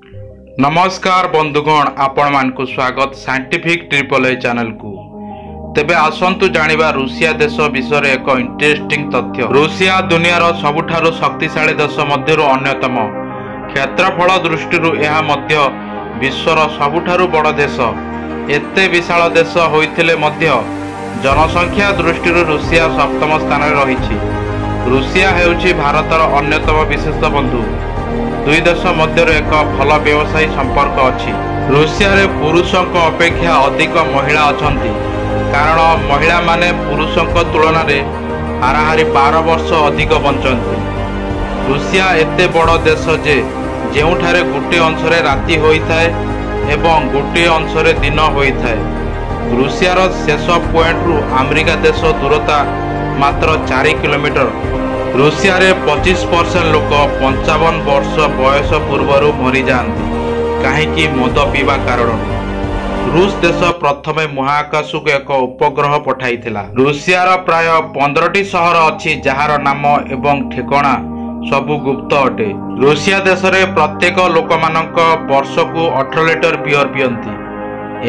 ନମସ୍କାର ବନ୍ଧୁଗଣ, ଆପଣମାନଙ୍କୁ ସ୍ୱାଗତ ସାଇଣ୍ଟିଫିକ୍ ଟ୍ରିପଲ୍ ଏ ଚ୍ୟାନେଲକୁ। ତେବେ ଆସନ୍ତୁ ଜାଣିବା ରୁଷିଆ ଦେଶ ବିଷୟରେ ଏକ ଇଣ୍ଟରେଷ୍ଟିଂ ତଥ୍ୟ। ରୁଷିଆ ଦୁନିଆର ସବୁଠାରୁ ଶକ୍ତିଶାଳୀ ଦେଶ ମଧ୍ୟରୁ ଅନ୍ୟତମ। କ୍ଷେତ୍ରଫଳ ଦୃଷ୍ଟିରୁ ଏହା ମଧ୍ୟ ବିଶ୍ୱର ସବୁଠାରୁ ବଡ଼ ଦେଶ। ଏତେ ବିଶାଳ ଦେଶ ହୋଇଥିଲେ ମଧ୍ୟ ଜନସଂଖ୍ୟା ଦୃଷ୍ଟିରୁ ରୁଷିଆ ସପ୍ତମ ସ୍ଥାନରେ ରହିଛି। ରୁଷିଆ ହେଉଛି ଭାରତର ଅନ୍ୟତମ ବିଶେଷ ବନ୍ଧୁ। ଦୁଇ ଦେଶ ମଧ୍ୟରେ ଏକ ଭଲ ବ୍ୟବସାୟୀ ସମ୍ପର୍କ ଅଛି। ରୁଷିଆରେ ପୁରୁଷଙ୍କ ଅପେକ୍ଷା ଅଧିକ ମହିଳା ଅଛନ୍ତି, କାରଣ ମହିଳାମାନେ ପୁରୁଷଙ୍କ ତୁଳନାରେ ହାରାହାରି 12 ବର୍ଷ ଅଧିକ ବଞ୍ଚନ୍ତି। ରୁଷିଆ ଏତେ ବଡ଼ ଦେଶ ଯେ ଯେଉଁଠାରେ ଗୋଟିଏ ଅଂଶରେ ରାତି ହୋଇଥାଏ ଏବଂ ଗୋଟିଏ ଅଂଶରେ ଦିନ ହୋଇଥାଏ। ରୁଷିଆର ଶେଷ ପଏଣ୍ଟରୁ ଆମେରିକା ଦେଶ ଦୂରତା ମାତ୍ର 4 କିଲୋମିଟର। ରୁଷିଆରେ 25% ଲୋକ 55 ବର୍ଷ ବୟସ ପୂର୍ବରୁ ମରିଯାଆନ୍ତି, କାହିଁକି? ମଦ ପିଇବା କାରଣରୁ। ରୁଷ ଦେଶ ପ୍ରଥମେ ମହାକାଶକୁ ଏକ ଉପଗ୍ରହ ପଠାଇଥିଲା। ରୁଷିଆର ପ୍ରାୟ 15ଟି ସହର ଅଛି ଯାହାର ନାମ ଏବଂ ଠିକଣା ସବୁ ଗୁପ୍ତ ଅଟେ। ରୁଷିଆ ଦେଶରେ ପ୍ରତ୍ୟେକ ଲୋକମାନଙ୍କ ବର୍ଷକୁ 18 ଲିଟର ବିୟର ପିଅନ୍ତି।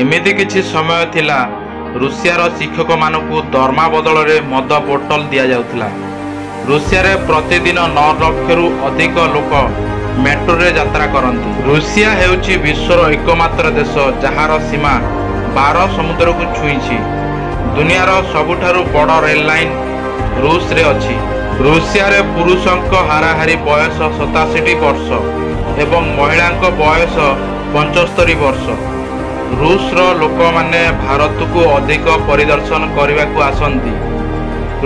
ଏମିତି କିଛି ସମୟ ଥିଲା ରୁଷିଆର ଶିକ୍ଷକମାନଙ୍କୁ ଦରମା ବଦଳରେ ମଦ ବୋଟଲ ଦିଆଯାଉଥିଲା। ରୁଷିଆରେ ପ୍ରତିଦିନ 9 ଲକ୍ଷରୁ ଅଧିକ ଲୋକ ମେଟ୍ରୋରେ ଯାତ୍ରା କରନ୍ତି। ରୁଷିଆ ହେଉଛି ବିଶ୍ୱର ଏକମାତ୍ର ଦେଶ ଯାହାର ସୀମା 12 ସମୁଦ୍ରକୁ ଛୁଇଁଛି। ଦୁନିଆର ସବୁଠାରୁ ବଡ଼ ରେଲ ଲାଇନ ରୁଷରେ ଅଛି। ରୁଷିଆରେ ପୁରୁଷଙ୍କ ହାରାହାରି ବୟସ 87 ବର୍ଷ ଏବଂ ମହିଳାଙ୍କ ବୟସ 75 ବର୍ଷ। ରୁଷର ଲୋକମାନେ ଭାରତକୁ ଅଧିକ ପରିଦର୍ଶନ କରିବାକୁ ଆସନ୍ତି।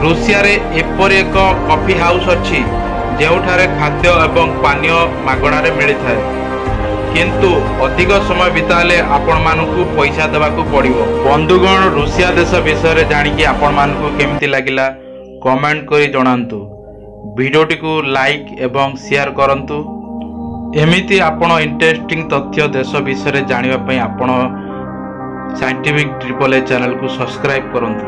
ରୁଷିଆରେ ଏପରି ଏକ କଫି ହାଉସ୍ ଅଛି ଯେଉଁଠାରେ ଖାଦ୍ୟ ଏବଂ ପାନୀୟ ମାଗଣାରେ ମିଳିଥାଏ, କିନ୍ତୁ ଅଧିକ ସମୟ ବିତାଇଲେ ଆପଣମାନଙ୍କୁ ପଇସା ଦେବାକୁ ପଡ଼ିବ। ବନ୍ଧୁଗଣ, ରୁଷିଆ ଦେଶ ବିଷୟରେ ଜାଣିକି ଆପଣମାନଙ୍କୁ କେମିତି ଲାଗିଲା କମେଣ୍ଟ କରି ଜଣାନ୍ତୁ। ଭିଡ଼ିଓଟିକୁ ଲାଇକ୍ ଏବଂ ସେୟାର କରନ୍ତୁ। ଏମିତି ଆପଣ ଇଣ୍ଟରେଷ୍ଟିଂ ତଥ୍ୟ ଦେଶ ବିଷୟରେ ଜାଣିବା ପାଇଁ ଆପଣ ସାଇଣ୍ଟିଫିକ୍ ଟ୍ରିପଲ୍ ଏ ଚ୍ୟାନେଲକୁ ସବସ୍କ୍ରାଇବ୍ କରନ୍ତୁ।